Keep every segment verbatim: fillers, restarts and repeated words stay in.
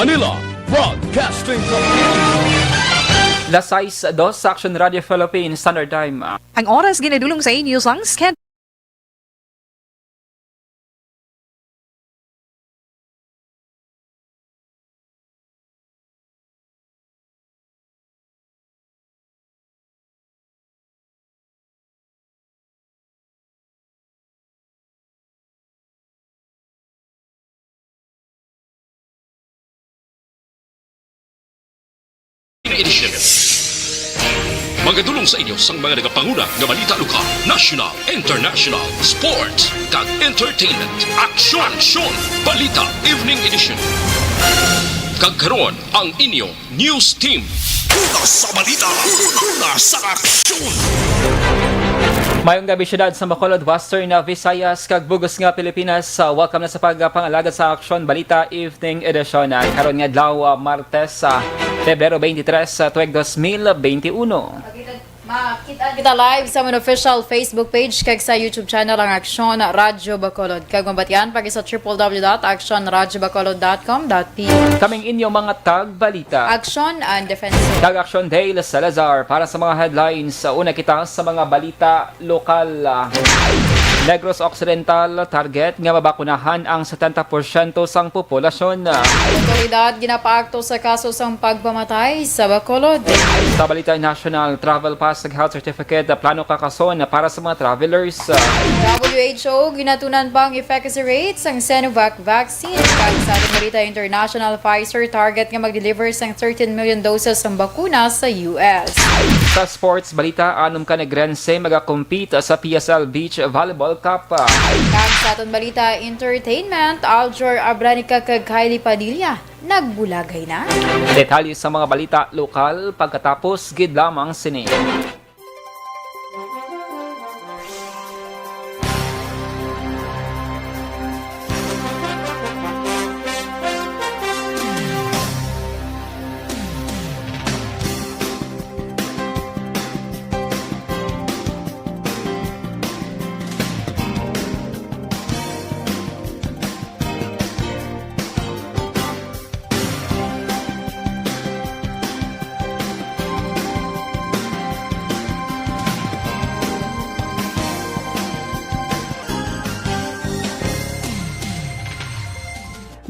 Manila Broadcasting Company. Las sais dos sa Action Radio Philippines Standard Time. Ang oras ginadulong sa inyo sang schedule. Edition. Magadulong sa inyo sang mga nagapanguna nga balita lokal, national, international, sports, kag entertainment. Aksyon! Aksyon! Balita Evening Edition. Kag karon, ang inyo News Team. Una sa balita, una sa aksyon. Mayong gabi, siyudad sa Bacolod, Western, uh, Visayas, kag bug-os nga Pilipinas. Uh, welcome na sa pagpangalagad sa Aksyon Balita Evening Edition. Uh, karon nga adlaw, uh, Martes, uh, Pebrero twenty-three, uh, tuig dos mil benti uno. Makita kita live sa amon official Facebook page kag sa YouTube channel ang Aksyon Radyo Bacolod. Kag mabatian pa gid sa triple W dot action radyo bacolod dot com dot P H. Kaming inyo mga tagbalita. Aksyon and Defense. Kag Aksyon Dale Salazar para sa mga headlines. Sa una kita sa mga balita lokal. Negros Occidental, target nga mabakunahan ang setenta porsyento sang populasyon. Otoridad ginapaakto sa kaso sang pagpamatay sa Bacolod. Sa balita national, travel pass kag health certificate, plano kakason para sa mga travelers. W H O, ginatunan pa ang efficacy rate sang Sinovac vaccine. Kag sa aton balita international, Pfizer target nga mag-deliver sang thirteen million doses sang bakuna sa U S. Sa sports balita, anom ka Negrense magakompete sa P S L Beach Volleyball Cup. Kag sa aton balita entertainment, Aljor Abranica kag Kylie Padilla nagbulagay na. Detalye sa mga balita lokal pagkatapos gid lamang sini.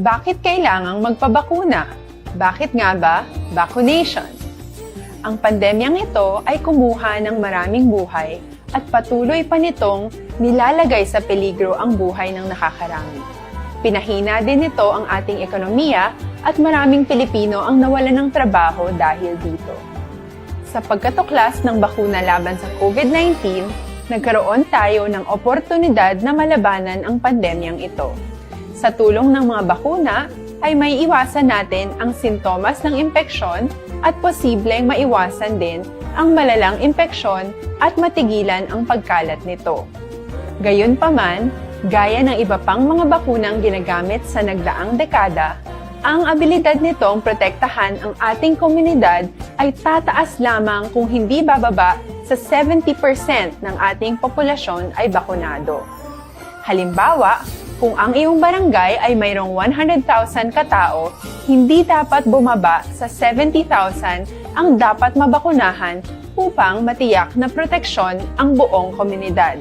Bakit kailangang magpabakuna? Bakit nga ba vaccination? Ang pandemyang ito ay kumuha ng maraming buhay at patuloy pa nitong nilalagay sa peligro ang buhay ng nakakarami. Pinahina din nito ang ating ekonomiya at maraming Pilipino ang nawalan ng trabaho dahil dito. Sa pagkatuklas ng bakuna laban sa COVID nineteen, nagkaroon tayo ng oportunidad na malabanan ang pandemyang ito. Sa tulong ng mga bakuna, ay maiiwasan natin ang sintomas ng impeksyon at posibleng maiwasan din ang malalang impeksyon at matigilan ang pagkalat nito. Gayunpaman, gaya ng iba pang mga bakunang ginagamit sa nagdaang dekada, ang abilidad nitong protektahan ang ating komunidad ay tataas lamang kung hindi bababa sa seventy percent ng ating populasyon ay bakunado. Halimbawa, kung ang iyong barangay ay mayroong one hundred thousand ka tawo, hindi dapat bumaba sa seventy thousand ang dapat mabakunahan upang matiyak na proteksyon ang buong komunidad.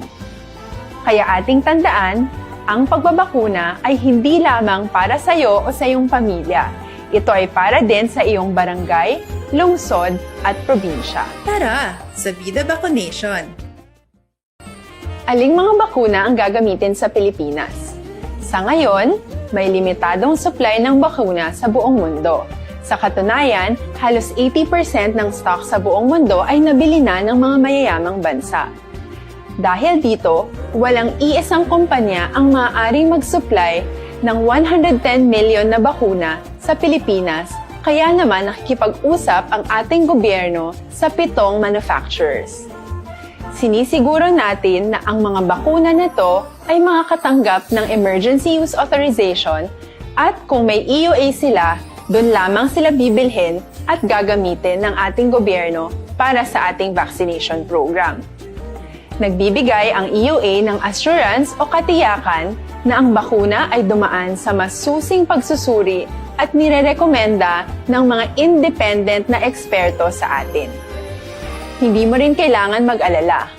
Kaya ating tandaan, ang pagbabakuna ay hindi lamang para sa iyo o sa iyong pamilya. Ito ay para din sa iyong barangay, lungsod, at probinsya. Tara, sa Vida Vaccination! Aling mga bakuna ang gagamitin sa Pilipinas? Sa ngayon, may limitadong supply ng bakuna sa buong mundo. Sa katunayan, halos eighty percent ng stock sa buong mundo ay nabili na ng mga mayayamang bansa. Dahil dito, walang iisang kumpanya ang maaaring mag-supply ng one hundred ten million na bakuna sa Pilipinas, kaya naman nakikipag-usap ang ating gobyerno sa pitong manufacturers. Sinisiguro natin na ang mga bakuna na to ay makakatanggap ng emergency use authorization at kung may E U A sila, doon lamang sila bibilhin at gagamitin ng ating gobyerno para sa ating vaccination program. Nagbibigay ang E U A ng assurance o katiyakan na ang bakuna ay dumaan sa masusing pagsusuri at nirerekomenda ng mga independent na eksperto sa atin. Hindi mo rin kailangan mag-alala.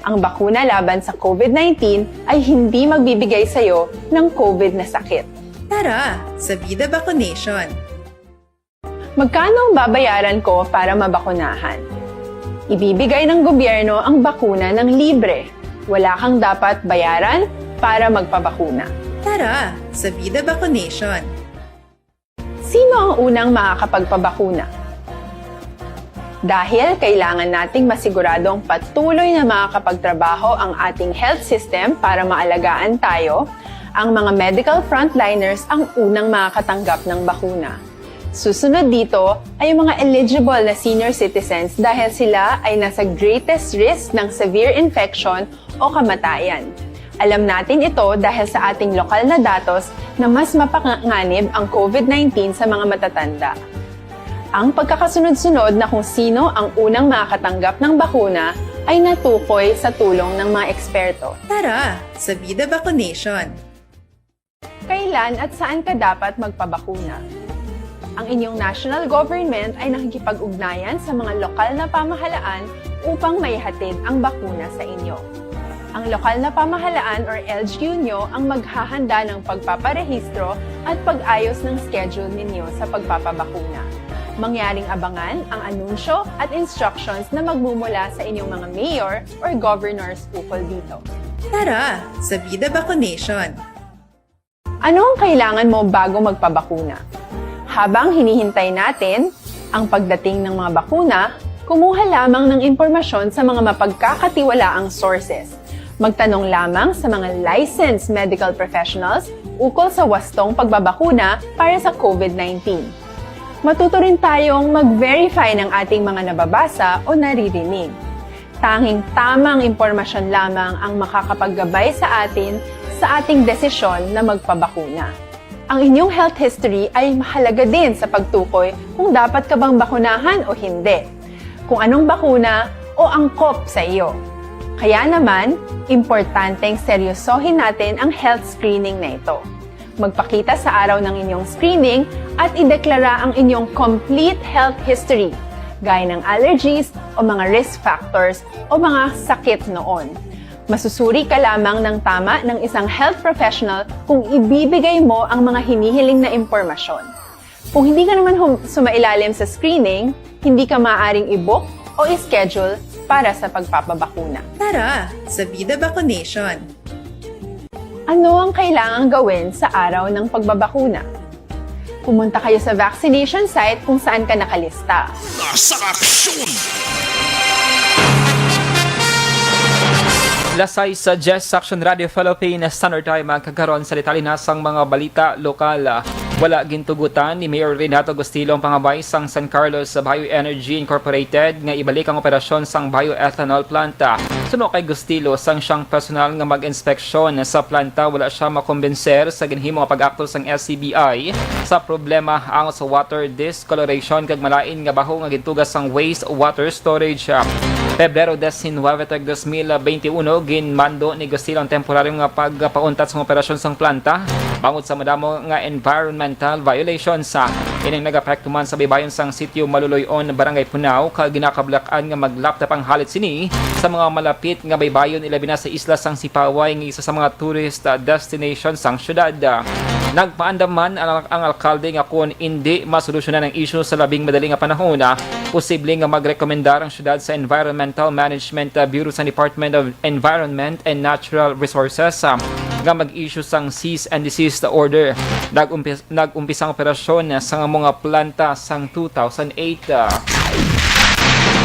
Ang bakuna laban sa COVID nineteen ay hindi magbibigay sa iyo ng COVID na sakit. Tara sa Vida Vacunation! Magkano ang babayaran ko para mabakunahan? Ibibigay ng gobyerno ang bakuna ng libre. Wala kang dapat bayaran para magpabakuna. Tara sa Vida Vacunation! Sino ang unang makakapagpabakuna? Dahil kailangan nating masiguradong patuloy na makakapagtrabaho ang ating health system para maalagaan tayo, ang mga medical frontliners ang unang makakatanggap ng bakuna. Susunod dito ay ang mga eligible na senior citizens dahil sila ay nasa greatest risk ng severe infection o kamatayan. Alam natin ito dahil sa ating lokal na datos na mas mapanganib ang COVID nineteen sa mga matatanda. Ang pagkakasunod-sunod na kung sino ang unang makakatanggap ng bakuna ay natukoy sa tulong ng mga eksperto. Tara sa Vida Vacunation! Kailan at saan ka dapat magpabakuna? Ang inyong national government ay nakikipag-ugnayan sa mga lokal na pamahalaan upang maihatid ang bakuna sa inyo. Ang lokal na pamahalaan or L G U nyo ang maghahanda ng pagpaparehistro at pag-ayos ng schedule ninyo sa pagpapabakuna. Mangyaring abangan ang anunsyo at instructions na magmumula sa inyong mga mayor or governors ukol dito. Tara sa Vida Vacunation! Ano ang kailangan mo bago magpabakuna? Habang hinihintay natin ang pagdating ng mga bakuna, kumuha lamang ng impormasyon sa mga mapagkakatiwalaang sources. Magtanong lamang sa mga licensed medical professionals ukol sa wastong pagbabakuna para sa COVID nineteen. Matuto rin tayong mag-verify ng ating mga nababasa o naririnig. Tanging tamang impormasyon lamang ang makakapaggabay sa atin sa ating desisyon na magpabakuna. Ang inyong health history ay mahalaga din sa pagtukoy kung dapat ka bang bakunahan o hindi, kung anong bakuna o angkop sa iyo. Kaya naman, importanteng seryosohin natin ang health screening na ito. Magpakita sa araw ng inyong screening at ideklara ang inyong complete health history, gaya ng allergies o mga risk factors o mga sakit noon. Masusuri ka lamang ng tama ng isang health professional kung ibibigay mo ang mga hinihiling na impormasyon. Kung hindi ka naman hum- sumailalim sa screening, hindi ka maaaring i-book o i-schedule para sa pagpapabakuna. Tara sa Vida Vacunation! Ano ang kailangang gawin sa araw ng pagbabakuna? Pumunta kayo sa vaccination site kung saan ka nakalista. Sa aksyon! Lasay sa Jess Action Radio Philippines Standard Time ang kagkaron sa detalye na sang mga balita lokal. Wala gintugutan ni Mayor Renato Gustilo ang pangabay sang San Carlos Bioenergy Incorporated nga ibalik ang operasyon sang bioethanol planta. Suno kay Gustilo, sang siyang personal nga mag-inspeksyon sa planta, wala siya makombenser sa ginhimo nga pag-akto sang S C B I sa problema angot sa water discoloration kag malain nga baho nga gintuga sang waste water storage. Pebrero diecinueve, dos mil veintiuno, ginmando ni Gustilo ang temporaryo nga pagpauntat sang operasyon sang planta bangod sa madamo nga environmental violations. Ining nagapekto man sa baybayon sang Sitio Maluloy-on, Barangay Punao, kag ginakabalakan nga maglaptap ang halit sini sa mga malapit nga baybayon, ilabi na sa isla sang Sipaway nga isa sa mga tourist, ah, destination sang syudad. Nagpaandam man ang, ang alkalde nga kon indi masolusyonan ang isyu sa labing madali nga panahon, ah, posible nga magrekomendar ang syudad sa Environmental Management, ah, Bureau sa Department of Environment and Natural Resources, ah, nga mag-issue sang cease and desist order. Nag-umpis-, nag-umpisa ang operasyon sa mga planta sang two thousand eight.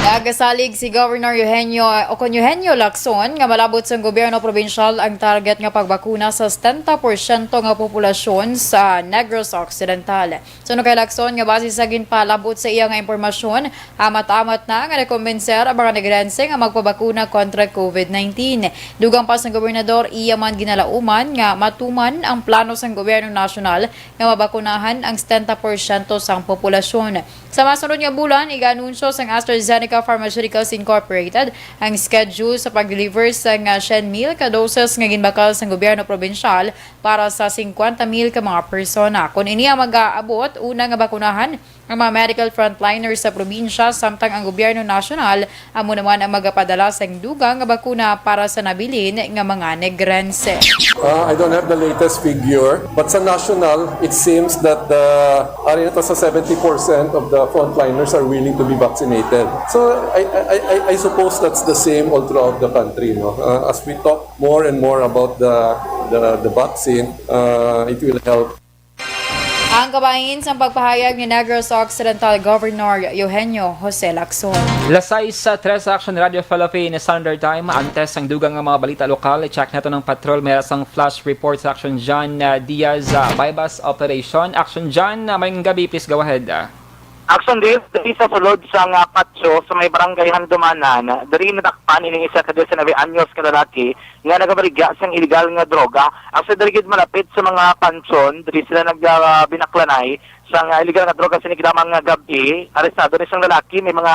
Nagasalig si Governor Eugenio, o kon Eugenio Lacson, nga malabot sang gobyerno probinsyal ang target nga pagbakuna sa setenta porsyento nga populasyon sa Negros Occidental. Suno kay Lacson, nga base sa ginpalabot sa iya nga impormasyon, amat-amat na nga nakombenser ang mga Negrense nga magpabakuna kontra COVID nineteen. Dugang pa sang gobernador, iya man ginalauman nga matuman ang plano sang gobyerno nasyonal nga mabakunahan ang setenta porsyento sang populasyon. Sa masunod nga bulan, iga-anunsyo sang AstraZeneca Pharmaceuticals Incorporated ang schedule sa pag-deliver sa nga siyam mil ka doses nga ginbakal sang gobyerno probinsyal para sa singkwenta mil ka mga persona. Kon ini ang mag-aabot, una nga bakunahan ang mga medical frontliners sa probinsya, samtang ang gobyerno nasyonal amo naman ang magapadala sang dugang nga bakuna para sa nabilin nga mga Negrense. Uh, I don't have the latest figure, but sa national, it seems that the, ari na to sa seventy percent of the frontliners are willing to be vaccinated. So I, I, I, I suppose that's the same all throughout the country. No? Uh, as we talk more and more about the, the, the vaccine, uh, it will help. Ang kabahin sang pagpahayag ni Negros Occidental Governor Eugenio Jose Lacson. Lasay sa Tres Action Radio Philippines Standard Time, antes ang dugang nga mga balita lokal, check nato ng patrol, may sang flash report sa Action John uh, Diaz uh, buy-bust operation. Action John, uh, may gabi, please go ahead. Uh. Action Diaz, diri sa sulod sa nga patio sa may barangay Handumanan, diri nadakpan ining isa ka diecinuebe anyos ka lalaki nga nagabaligya sang iligal nga droga. Asa diri gid malapit sa mga pansyon, diri sila nagbinaklanay sang iligal nga droga sini gid lamang nga gab-i. Arestado ni sang lalaki, may mga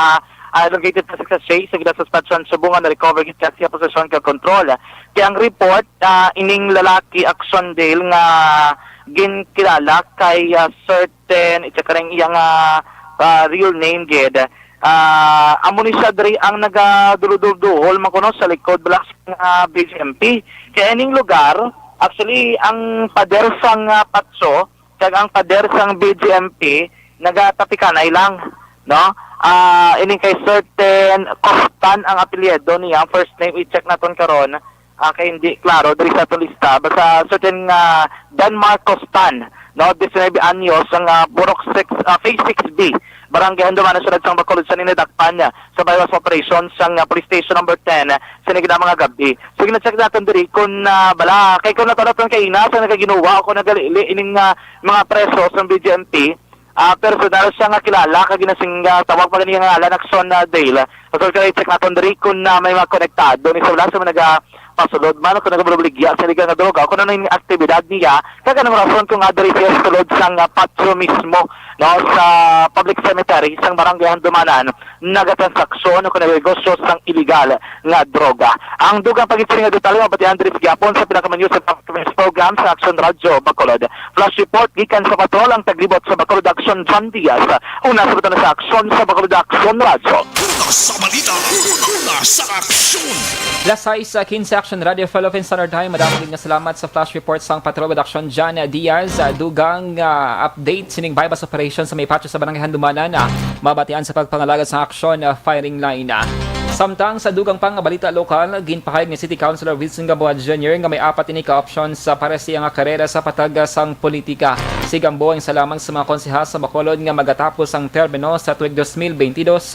ah, elongated plastic sachet sa ginasuspansyon subong nga na-recover gid siya sa posesyon kag kontrol. Kay ang report, ah, ining lalaki, Action Dale, nga ginkilala kay ah, certain, itsaka rin iyang ah, ah, real name gid. Ah, amo ni siya diri ang nagaduludulduhol man kuno sa likod bala sang ah, B J M P. Kaya ining lugar, actually, ang pader sang ah, patso kag ang pader sang B J M P nagatapikanay lang, no? Ah, ining kay certain Costan ang apelyido niya, ang first name i-check naton karon. Ah, kay hindi klaro diri sa aton lista. Basta certain nga Denmark Costan, no? Diecinuebe anyos, ang ah, Purok six, ah, Phase six B, Barangay Handumanan, Syudad sang Bacolod, sa ninadakpan niya sa buy-bust operation sang ah, Police Station Number ten, sini gid ang mga gab-i. So gina-check naton diri kung ah, bala kay kung nato naton kay ina sa nagaginuwa o kung nagalili ining ah, mga preso sang B J M P. Ah, personal siya nga kilala kag ginasing ah, tawag pa gani nga ngalan, Action ah, Dale. So kay check naton diri kung ah, may mga konektado ni sa wala sa mga nagapasulod man o kung nagabuligya sa iligal nga droga o kung ano yung aktibidad niya, kag anong rason kung nga diri siya sulod sang ah, patio mismo, no, sa public cemetery sang Barangay Handumanan nagatransaksyon o nagregosyo sang iligal nga droga. Ang dugang pag-iching nga detalye mabatian diri sa gihapon sa pinakamanyo sa Flash Program sa Action Radyo Bacolod. Flash report gikan sa patrol ang taglibot sa Bacolod Action, John Diaz. Una sa butang sa Action sa Bacolod Action Radyo. Una sa balita, una sa aksyon. Lasay sa kinse Action Radio Philippine Standard Time. Madamo gid nga salamat sa flash report sang Patrol with Action John Diaz. Dugang ah, update sining buy-bust operation sa may patio sa Barangay Handumanan. Ah, mabatian sa pagpangalagad sa action ah, firing line. Ah. Samtang sa dugang pa nga balita lokal, ginpahayag ni City Councilor Wilson Gamboa Junior nga may apat ini ka options sa para siya nga karera sa patag sang politika. Si Gamboa ang isa lamang sa mga konsehal sa Bacolod nga magatapos ang termino sa tuig dos mil bentidós.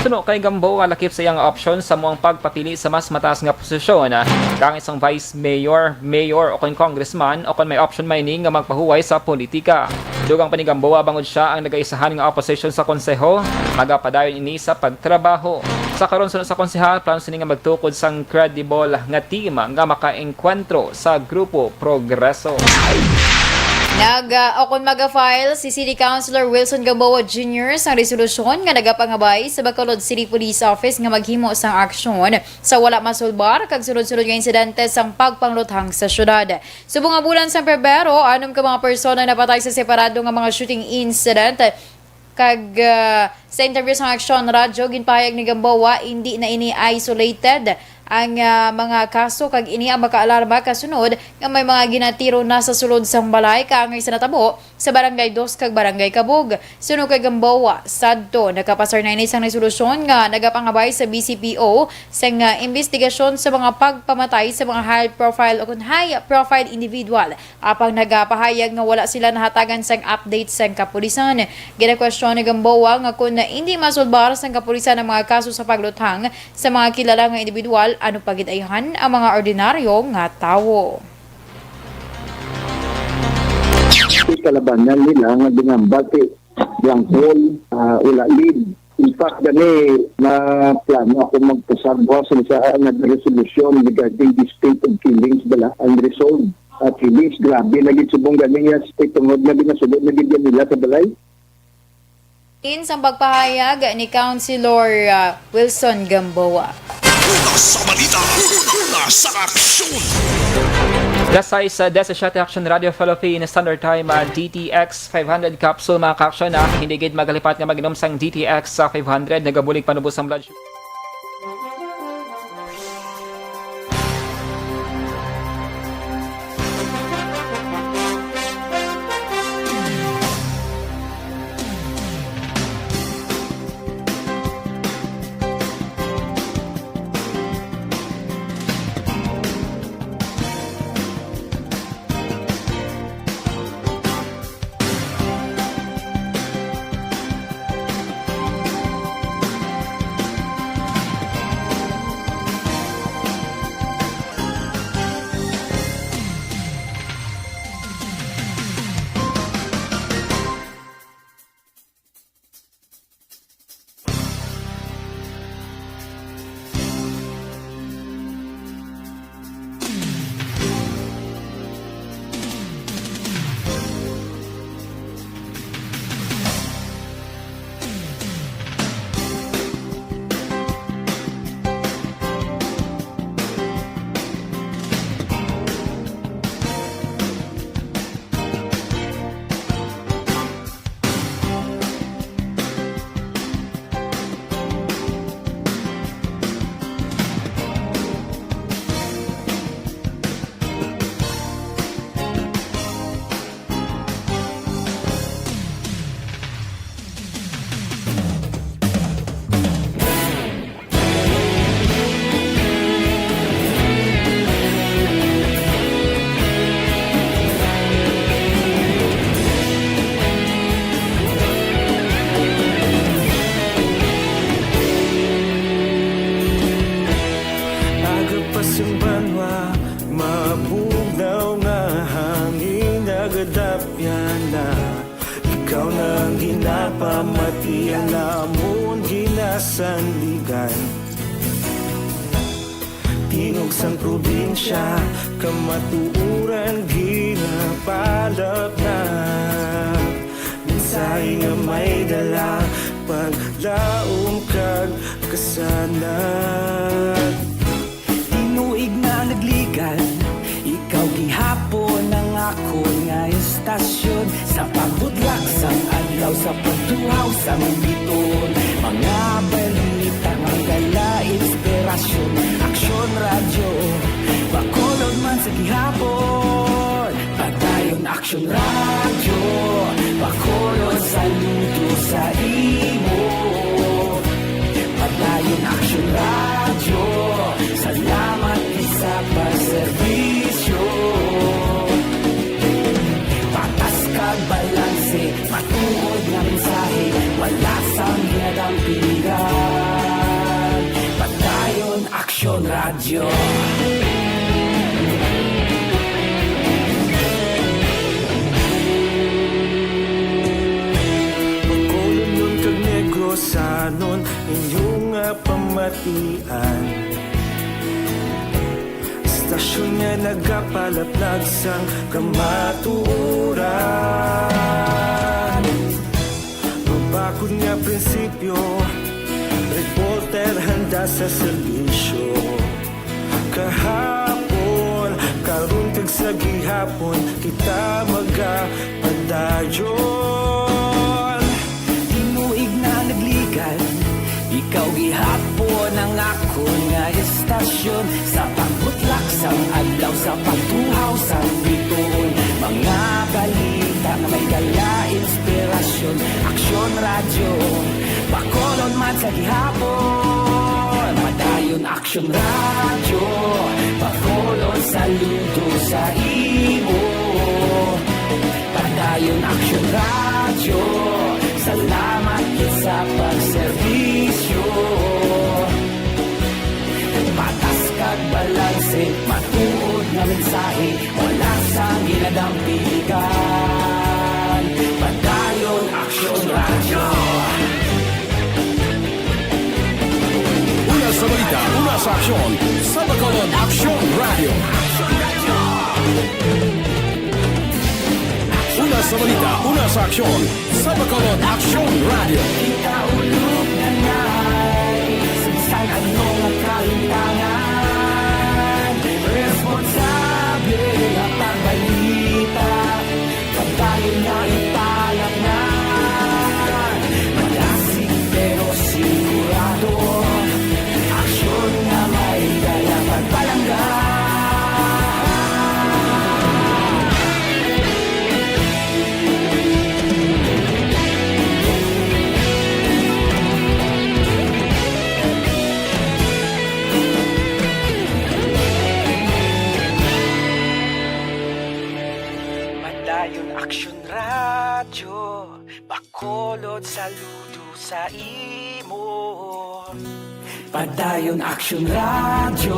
Suno kay Gamboa, lakip sa iyang option sa muang pagpapili sa mas mataas nga posisyon, kang isang vice mayor, mayor o kon congressman o kon may option man ini nga magpahuway sa politika. Dugang pa ni Gamboa, bangod siya ang nagaisahan nga opposition sa konseho, magapadayon ini sa pagtrabaho. Sa karon, suno sa konsehal, plano sini nga magtukod sang credible nga team nga makaengkwentro sa Grupo Progreso. Nag, uh, o kung maga-file si City Councilor Wilson Gamboa Junior sang resolusyon nga nagapangabay sa Bacolod City Police Office nga maghimo sang aksyon sa wala masulbar kag sunod-sunod nga insidente sang pagpangluthang sa syudad. Subong nga bulan sang Pebrero, anom ka mga persona napatay sa separado nga mga shooting incident. Kag uh, sa interview sa Aksyon Radyo, ginpahayag ni Gamboa, hindi na ini isolated ang uh, mga kaso kag ini ang makaalarma kasunod nga may mga ginatiro na sa sulod sang balay kaangay sa natabo sa Barangay Dos kag Barangay Kabug. Suno kay Gamboa, sadto nakapasar na ini sang resolusyon nga nagapangabay sa B C P O sang uh, investigasyon sa mga pagpamatay sa mga high profile o kon high profile individual. Apang nagapahayag nga wala sila nahatagan sang update sang kapulisan. Ginakwestiyon ni Gamboa nga kon hindi masulbar sang kapulisan ang mga kaso sa pagluthang sa mga kilala nga individual, ano pa gid ayhan ang mga ordinaryo nga tawo. Kalabanan nila nga ginambati, blank hole, uh, wala lead. In fact, gani na plano ako magpasagwa sa isa nga resolusyon regarding dispute of killings bala, unresolved uh, killings. Grabe na gid subong gani nga tungod na ginasulod na gid nila sa balay. In sang pagpahayag ni Councilor, ah, Wilson Gamboa. Una sa balita, una sa aksyon. Las sais, ah, disisiete, Action Radio Philippine Standard Time, ah, D T X five hundred capsule, mga ka-aksyon, ah. Hindi gid magalipat nga mag-inom sang D T X sa five hundred, nagabulig panubos ang blood sugar. Aga pa sing banwa, mabugnaw nga hangin nagadapyan na. Ikaw na ang ginapamati, ang amon ginasandigan. Tingog sang probinsya, kamatuoran ginapalapnap. Mensahe nga may dala, paglaom kag kasanag. Tinuig na nagligan, ikaw gihapon ang akon nga estasyon. Sa pagbutlak sang adlaw, sa pagtuhaw sang bituon, mga balita nga dala inspirasyon. Aksyon Radyo, Bacolod man sa gihapon. Padayon Aksyon Radyo, Bacolod, saludo sa imo. Padayon Aksyon Radyo, salamat sa pagserbisyo. Patas kag balanse, matuod nga mensahe, wala sang ginadampigan. Padayon Aksyon Radyo. Bacolodnon kag Negrosanon, inyo nga pamatian. Estasyon nga nagapalaplag sang kamatuoran. Mabakod nga prinsipyo, reporter handa sa serbisyo. Kahapon, karon kag sa gihapon, kita magapadayon. Tinuig na nagligan, ikaw gihapon ang akon nga estasyon. Sa pagbutlak sang adlaw, sa pagtuhaw sang bituon, mga balita nga may dala inspirasyon. Aksyon Radyo, Bacolod man sa gihapon. Padayon Aksyon Radyo, Bacolod, saludo sa imo. Padayon Aksyon Radyo, salamat gid sa pagserbisyo. Patas kag balanse, matuod nga mensahe, wala sang ginadampigan. Padayon Aksyon Radyo. Una sa balita, una sa aksyon, sa Bacolod, Aksyon Radyo. Una sa balita, una sa aksyon, sa Bacolod Aksyon Radio. Kita ulog na nai, sa bisan ano nga kalintangan, responsable nga pagbalita, pagbayo nga ipalatnan, malasig pero sigurado. Aksyon nga may dala pagpalangga. Padayon Aksyon Radyo. Bacolod, saludo sa imo. Padayon Aksyon Radyo,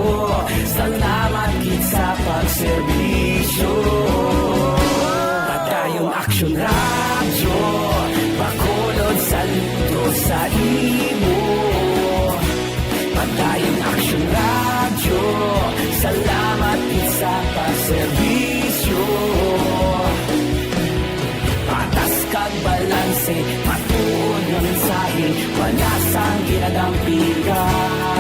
salamat gid sa pagserbisyo. Padayon Aksyon Radyo, Bacolod, saludo sa imo. Padayon Aksyon Radyo, salamat gid sa pagserbisyo. Patas kag balanse, matuod nga mensahe, wala sang ginadampigan.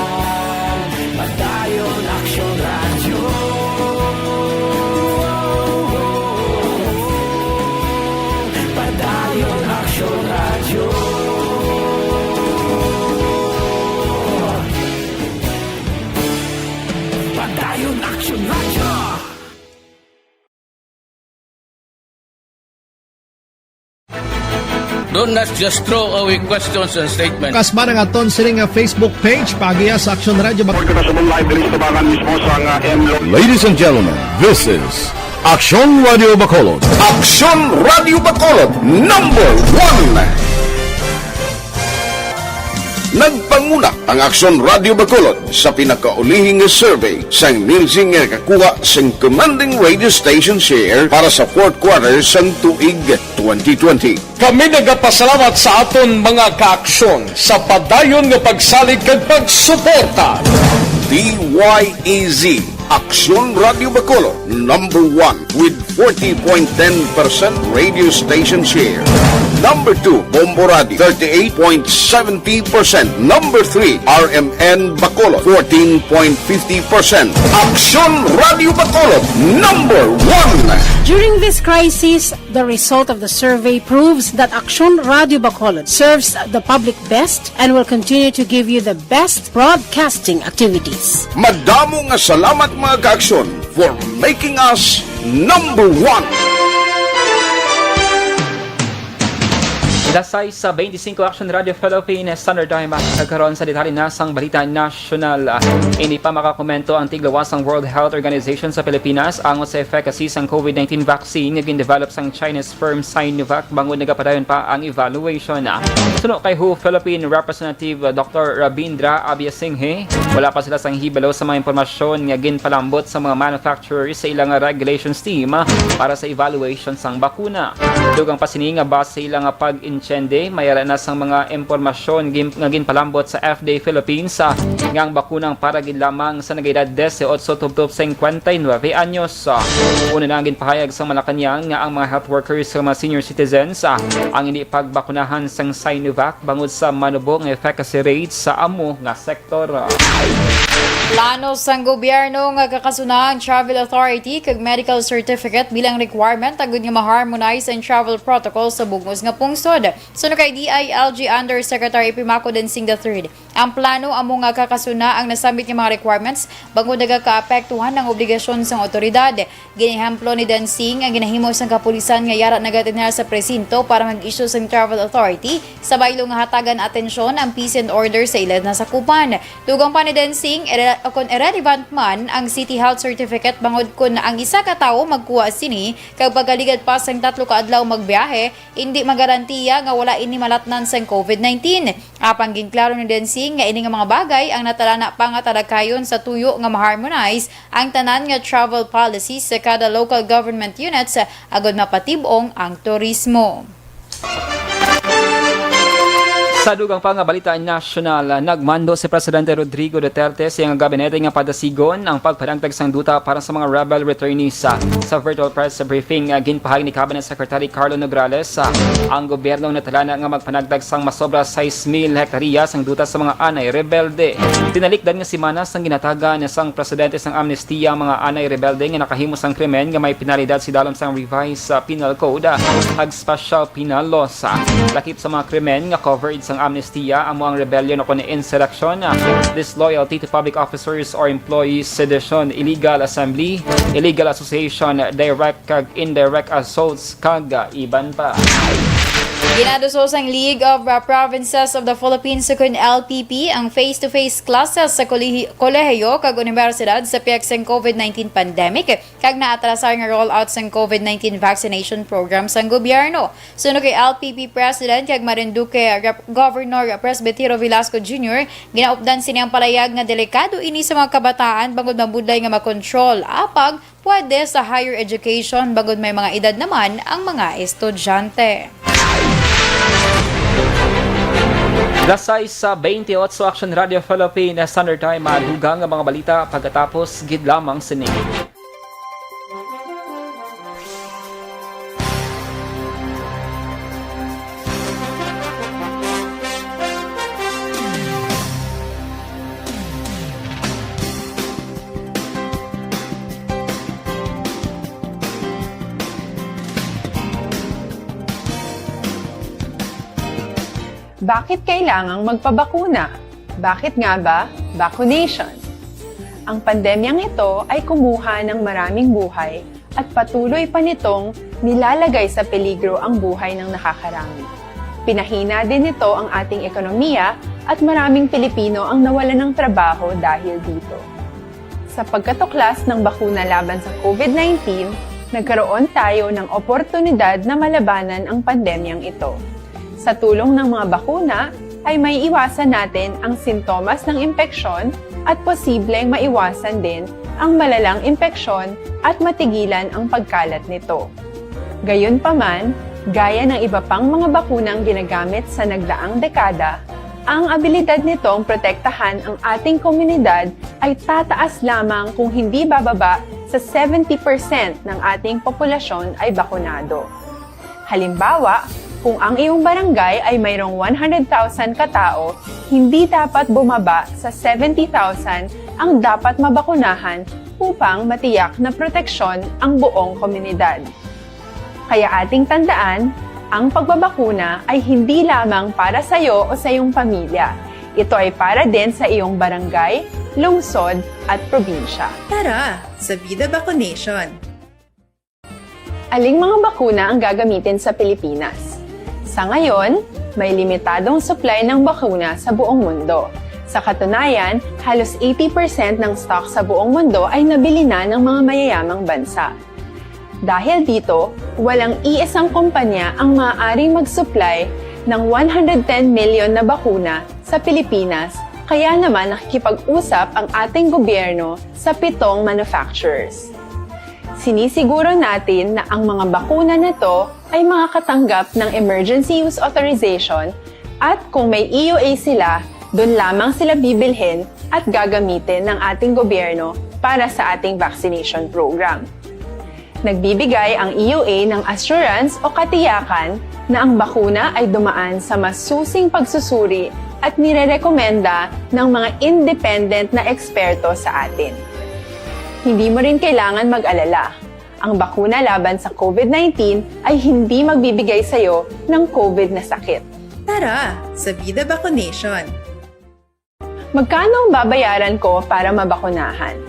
Padayon Aksyon Radyo. Padayon Aksyon Radyo. Padayon Aksyon Radyo. Don't not just throw away questions and statements. Kasbara nga aton sini nga Facebook page, paagiha sa Aksyon Radyo Bac- Pagkakasabong live diri sa tabangan mismo sa nga M Lo- Ladies and gentlemen, this is Aksyon Radio Bacolod. Aksyon Radio Bacolod, number one. Nagpanguna ang Aksyon Radio Bacolod sa pinakaulihi nga survey sang Nielsen nga nakakuha sang commanding radio station share para sa fourth quarter sang tuig twenty twenty. Kami nagapasalamat sa aton mga kaaksyon sa padayon nga pagsalig kag pagsuporta. D Y E Z, Aksyon Radio Bacolod, number one with forty point ten percent radio station share. Number two, Bombo Radio, thirty-eight point seventy percent. Number three, R M N Bacolod, fourteen point fifty percent. Aksyon Radio Bacolod, number one. During this crisis, the result of the survey proves that Aksyon Radio Bacolod serves the public best and will continue to give you the best broadcasting activities. Madamo nga salamat, mga kaaksyon, for making us number one. Dasay sa twenty-five Action Radio Philippines, Standard Time, karon sa detalye na sang balita nasyonal. Hindi pa makakomento ang tigluwas sang World Health Organization sa Pilipinas angot sa efficacy sang COVID nineteen vaccine nga gin-develop sang Chinese firm Sinovac bangod nagapadayon pa ang evaluation. Suno kay W H O Philippine Representative Doctor Rabindra Abiasinghe, wala pa sila sang hibalo sa mga impormasyon nga ginpalambot sa mga manufacturers sa ilang regulations team para sa evaluation sang bakuna. Dugang pa sini nga base sa ilang pag-intiende, may ara na sang mga impormasyon gin-, nga ginpalambot sa F D A Philippines, ah, nga ang bakunang para gid lamang sa nagaedad dieciocho tubtob cincuenta y nueve anyos. Ah, una na ang ginpahayag sa Malacañang nga ang mga health workers sa mga senior citizens, ah, ang hindi pagbakunahan sang Sinovac bangod sa manubo nga efficacy rate sa amo nga sektor. Plano sang gobyerno nga kakasuna ang travel authority kag medical certificate bilang requirement agud nga ma-harmonize ang travel protocol sa bug-os nga pungsod. Suno kay D I L G Undersecretary Epimaco Densing the third, ang plano amo nga kakasuna ang nasambit nga mga requirements bangod nagakaapektuhan ang obligasyon sang awtoridad. Ginehemplo ni Densing ang ginahimo sang kapulisan nga yara nagatener sa presinto para mag-issue sang travel authority sa baylo nga hatagan atensyon ang peace and order sa ila nasakupan. Dugang pa ni Densing, ire-, kon irrelevant man ang City Health Certificate bangod kon ang isa ka tawo magkuha sini kag pagkaligad pa sang tatlo ka adlaw magbiyahe, indi magarantiya nga wala ini malatnan sang COVID nineteen. Apang ginklaro ni Densing nga ini nga mga bagay ang natalana pa nga talakayon sa tuyo nga ma-harmonize ang tanan nga travel policies sa kada local government units agud mapatib-ong ang turismo. Sa dugang pa nga balita nasyonal, nagmando si Presidente Rodrigo Duterte sa iyang gabinete nga padasigon ang pagpanagtag sang duta para sa mga rebel returnees. Sa virtual press briefing, ah, ginpahayag ni Cabinet Secretary Carlo Nograles, ah, ang gobyerno natala na nga magpanagtag sang masobra sais mil hektarya sang duta sa mga anay rebelde. Tinalikdan nga simana sang ginatagan sang presidente sang amnestiya ang mga anay rebelde nga nakahimo sang krimen nga may penalidad sa idalom sang revised, ah, penal code, ah, kag special penal laws. Lakip sa mga krimen nga covered sang amnestiya amo ang rebellion ukon insurrection, disloyalty to public officers or employees, sedition, illegal assembly, illegal association, direct kag indirect assaults, kag iban pa. Ginaduso sang League of, uh, Provinces of the Philippines, ukon L P P, ang face-to-face classes sa kolehi-, kolehiyo kag unibersidad sa pihak sang COVID nineteen pandemic kag naatrasar nga rollout sang COVID nineteen vaccination program sang gobyerno. Suno kay L P P President kag Marinduque Rep-, Governor Presbitero Velasco Junior, ginaupdan sini ang palayag nga delikado ini sa mga kabataan bangod mabudlay nga makontrol, apang pwede sa higher education bangod may mga edad naman ang mga estudyante. Las sais sa twenty-eight sa Action Radio Philippines Standard Time, madugang nga mga balita pagkatapos gid lamang sini. Bakit kailangang magpabakuna? Bakit nga ba vaccination? Ang pandemyang ito ay kumuha ng maraming buhay at patuloy pa nitong nilalagay sa peligro ang buhay ng nakakarami. Pinahina din nito ang ating ekonomiya at maraming Pilipino ang nawalan ng trabaho dahil dito. Sa pagkatuklas ng bakuna laban sa COVID nineteen, nagkaroon tayo ng oportunidad na malabanan ang pandemyang ito. Sa tulong ng mga bakuna, ay may iwasan natin ang sintomas ng impeksyon at posibleng maiwasan din ang malalang impeksyon at matigilan ang pagkalat nito. Gayunpaman, gaya ng iba pang mga bakunang ginagamit sa nagdaang dekada, ang abilidad nitong protektahan ang ating komunidad ay tataas lamang kung hindi bababa sa seventy percent ng ating populasyon ay bakunado. Halimbawa, kung ang iyong barangay ay mayroong one hundred thousand ka tawo, hindi dapat bumaba sa seventy thousand ang dapat mabakunahan upang matiyak na proteksyon ang buong komunidad. Kaya ating tandaan, ang pagbabakuna ay hindi lamang para sa iyo o sa iyong pamilya. Ito ay para din sa iyong barangay, lungsod, at probinsya. Tara, sa Vida Vaccination! Aling mga bakuna ang gagamitin sa Pilipinas? Sa ngayon, may limitadong supply ng bakuna sa buong mundo. Sa katunayan, halos eighty percent ng stock sa buong mundo ay nabili na ng mga mayayamang bansa. Dahil dito, walang iisang kumpanya ang maaaring mag-supply ng one hundred ten million na bakuna sa Pilipinas, kaya naman nakikipag-usap ang ating gobyerno sa pitong manufacturers. Sinisiguro natin na ang mga bakuna na to ay makakatanggap ng emergency use authorization, at kung may E U A sila, doon lamang sila bibilhin at gagamitin ng ating gobyerno para sa ating vaccination program. Nagbibigay ang E U A ng assurance o katiyakan na ang bakuna ay dumaan sa masusing pagsusuri at nirerekomenda ng mga independent na eksperto sa atin. Hindi mo rin kailangan mag-alala. Ang bakuna laban sa COVID nineteen ay hindi magbibigay sa iyo ng COVID na sakit. Tara, sa Vida Vaccination! Magkano ang babayaran ko para mabakunahan?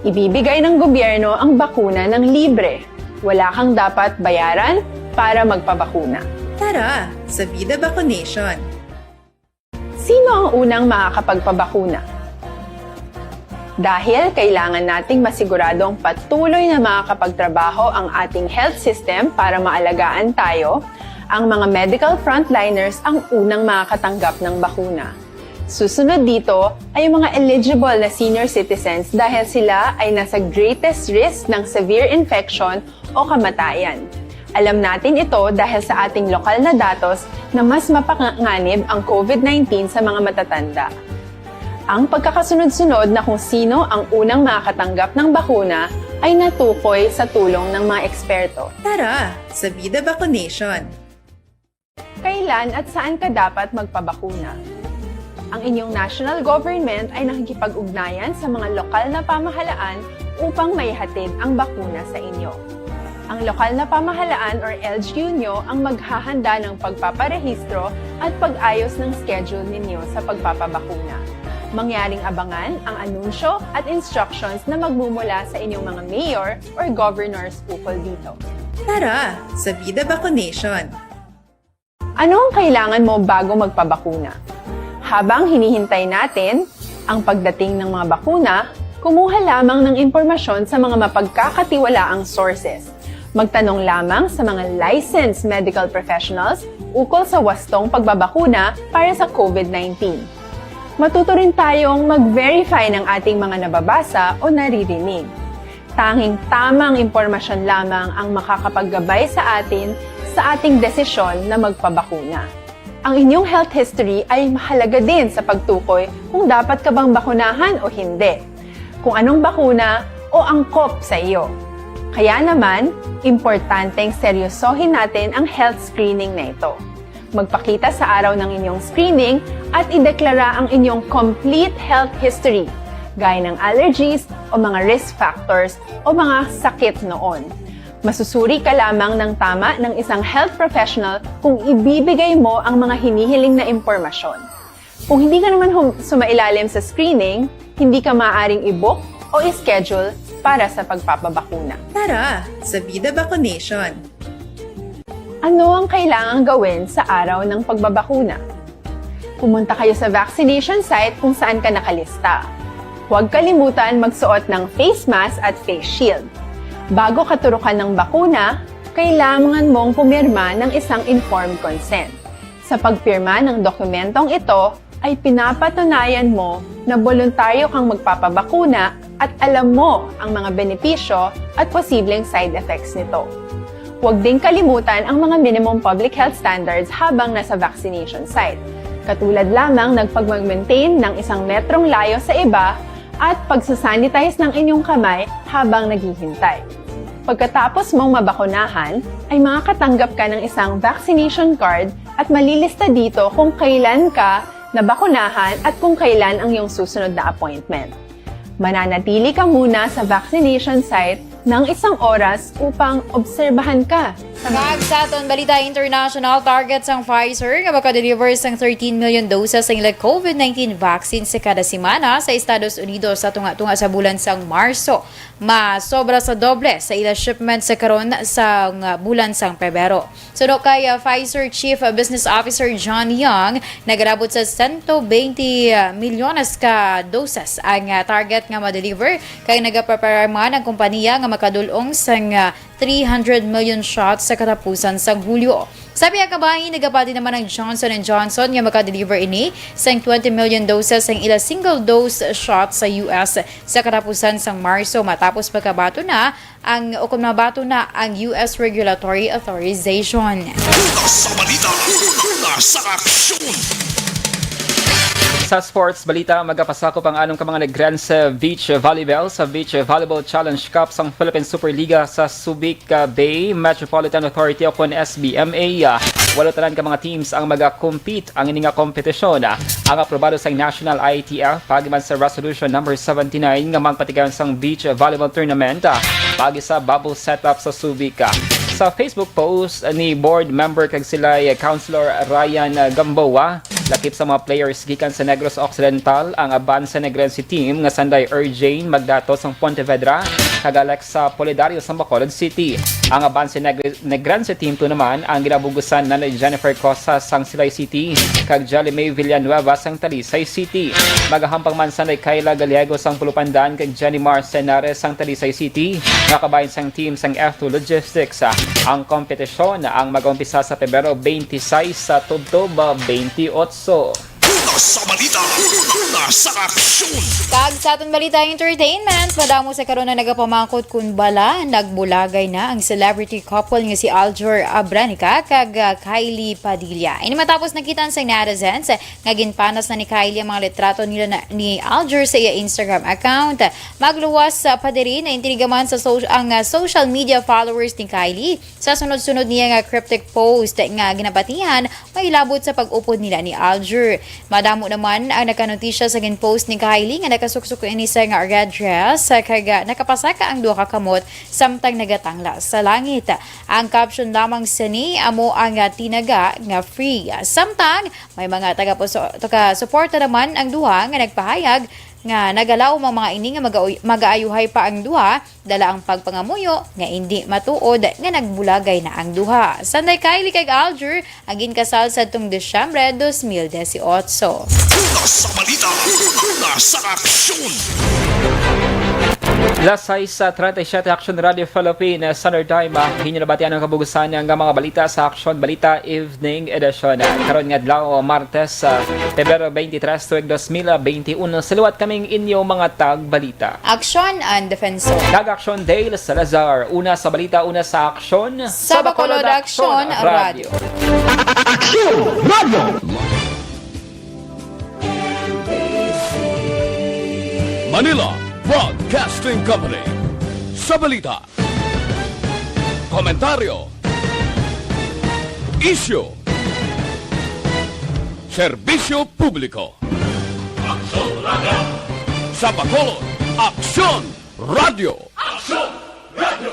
Ibibigay ng gobyerno ang bakuna ng libre. Wala kang dapat bayaran para magpabakuna. Tara, sa Vida Vaccination! Sino ang unang makakapagpabakuna? Dahil kailangan nating masiguradong patuloy na makakapagtrabaho ang ating health system para maalagaan tayo, ang mga medical frontliners ang unang makakatanggap ng bakuna. Susunod dito ay ang mga eligible na senior citizens dahil sila ay nasa greatest risk ng severe infection o kamatayan. Alam natin ito dahil sa ating lokal na datos na mas mapanganib ang COVID nineteen sa mga matatanda. Ang pagkakasunod-sunod na kung sino ang unang makakatanggap ng bakuna ay natukoy sa tulong ng mga eksperto. Tara sa Vida Vaccination! Kailan at saan ka dapat magpabakuna? Ang inyong national government ay nakikipag-ugnayan sa mga lokal na pamahalaan upang maihatid ang bakuna sa inyo. Ang lokal na pamahalaan or L G U nyo ang maghahanda ng pagpaparehistro at pag-ayos ng schedule ninyo sa pagpapabakuna. Mangyaring abangan ang anunsyo at instructions na magmumula sa inyong mga mayor or governors ukol dito. Tara sa Vida Vaccination! Ano ang kailangan mo bago magpabakuna? Habang hinihintay natin ang pagdating ng mga bakuna, kumuha lamang ng impormasyon sa mga mapagkakatiwalaang sources. Magtanong lamang sa mga licensed medical professionals ukol sa wastong pagbabakuna para sa COVID nineteen. Matuto rin tayong mag-verify ng ating mga nababasa o naririnig. Tanging tamang impormasyon lamang ang makakapaggabay sa atin sa ating desisyon na magpabakuna. Ang inyong health history ay mahalaga din sa pagtukoy kung dapat ka bang bakunahan o hindi, kung anong bakuna o angkop sa iyo. Kaya naman, importanteng seryosohin natin ang health screening na ito. Magpakita sa araw ng inyong screening at ideklara ang inyong complete health history, gaya ng allergies o mga risk factors o mga sakit noon. Masusuri ka lamang ng tama ng isang health professional kung ibibigay mo ang mga hinihiling na impormasyon. Kung hindi ka naman hum- sumailalim sa screening, hindi ka maaaring i-book o i-schedule para sa pagpapabakuna. Tara sa Vida Vaccination! Ano ang kailangang gawin sa araw ng pagbabakuna? Pumunta kayo sa vaccination site kung saan ka nakalista. Huwag kalimutan magsuot ng face mask at face shield. Bago katurukan ng bakuna, kailangan mong pumirma ng isang informed consent. Sa pagpirma ng dokumentong ito, ay pinapatunayan mo na boluntaryo kang magpapabakuna at alam mo ang mga benepisyo at posibleng side effects nito. Huwag ding kalimutan ang mga minimum public health standards habang nasa vaccination site, katulad lamang ng pagmag-maintain ng isang metrong layo sa iba at pagsasanitize ng inyong kamay habang naghihintay. Pagkatapos mong mabakunahan, ay makakatanggap ka ng isang vaccination card at malilista dito kung kailan ka nabakunahan at kung kailan ang iyong susunod na appointment. Mananatili ka muna sa vaccination site ng isang oras upang obserbahan ka. Kag sa aton balita international, target sang Pfizer nga makadeliver sang thirteen million doses sang ila COVID nineteen vaccine sa kada semana sa Estados Unidos sa tunga-tunga sa bulan sang Marso. Masobra sa doble sa ila shipment sa karon sang bulan sang Pebrero. Suno kay, ah, Pfizer Chief Business Officer John Young, nagarabot sa sento bente milyones ka doses ang, ah, target nga ma-deliver, kay nagaprepara man ang kompanya nga makadul-ong sang, ah, three hundred million shots sa katapusan sang Hulyo. Sa pihak nga bahin, nagapati naman ang Johnson and Johnson nga maka-deliver ini sang twenty million doses sang ila single-dose shot sa U S sa katapusan sang Marso, matapos makabaton na ang, o kon mabaton na ang U S regulatory authorization. Una sa balita, una sa aksyon. Sa sports balita, magapasakop ang anom ka mga Negrense Beach Volleyball sa Beach Volleyball Challenge Cup sang Philippine Superliga sa Subic, uh, Bay Metropolitan Authority o kon S B M A. Uh, walo tanan ka mga teams ang maga-compete ang ini nga kompetisyon, uh, ang aprobado sang National I A T F paagi man sa Resolution Number seventy-nine nga magpatigayon sang Beach Volleyball Tournament, uh, paagi sa bubble setup sa Subic. Uh, sa Facebook post ni Board Member kag silay Councilor Ryan, uh, Gamboa, lakip sa mga players gikan sa Negros Occidental ang Avance Negrense team nga sanday Erjane Magdato sang Pontevedra kag Alexa Polidario sang Bacolod City. Ang Avance Negre-, Negrense team two naman ang ginabugusan nanay Jennifer Cosas sang Silay City kag Jolly May Villanueva sang Talisay City. Magahampang man sanday Kayla Gallego sang Pulupandan kag Jenny Mar Senares sang Talisay City nga kabahin sang team sang F two Logistics. Ang kompetisyon ang mag-umpisa sa Pebrero twenty-six sa tubtob twenty-eight. Una Sa balita, una sa aksyon. Kag sa aton balita entertainment, madamo sa karon na nagapamangkot kun bala nagbulagay na ang celebrity couple nga si Aljur Abranica kag, ah, Kylie Padilla. Ini matapos nakita sa netizens nga ginpanas na ni Kylie ang mga litrato nila na, ni Aljur sa iya Instagram account. Magluwas, ah, pa diri, naintriga man sa so-, ang, ah, social media followers ni Kylie sa sunod-sunod niya nga cryptic post nga ginapatihan may labot sa pag-upod nila ni Aljur. Madamo naman ang nagkanotisya sa ginpost ni Kylie nga nakasuksok ini sa nga red dress, kag, ah, nakapasaka ang duha ka kamot samtang nagatangla sa langit. Ang caption lamang sini amo ang, ah, tinaga nga free. Samtang may mga taga-, taga-suporta naman ang duha nga nagpahayag nga nagalaom ang mga ini nga magauy-, magaayuhay pa ang duha, dala ang pagpangamuyo nga indi matuod nga nagbulagay na ang duha. Sanday Kylie kag Aljur ang ginkasal sadtong Disyembre dos mil dieciocho. Una sa balita, una sa aksyon. Las sais treinta y siete, Aksyon Radio Philippines Standard Time. Ah, inyo nabatian ang kabugusan nga mga balita sa Aksyon Balita Evening Edition. Karon nga adlaw, Martes, ah, Pebrero twenty-three, tuig dos mil twenty-one. Sa liwat kaming inyo mga tagbalita. Aksyon and Defensor. Kag Aksyon Dale Salazar. Una sa balita, una sa aksyon. Sa Bacolod, Aksyon Radio. Aksyon Radio. Manila Broadcasting Company. Sa balita, komentaryo, isyu, serbisyo publiko. Aksyon Radio. Sa Bacolod, Aksyon Radio. Aksyon Radio.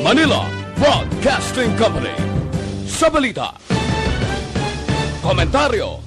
Manila Broadcasting Company. Sa balita, komentaryo,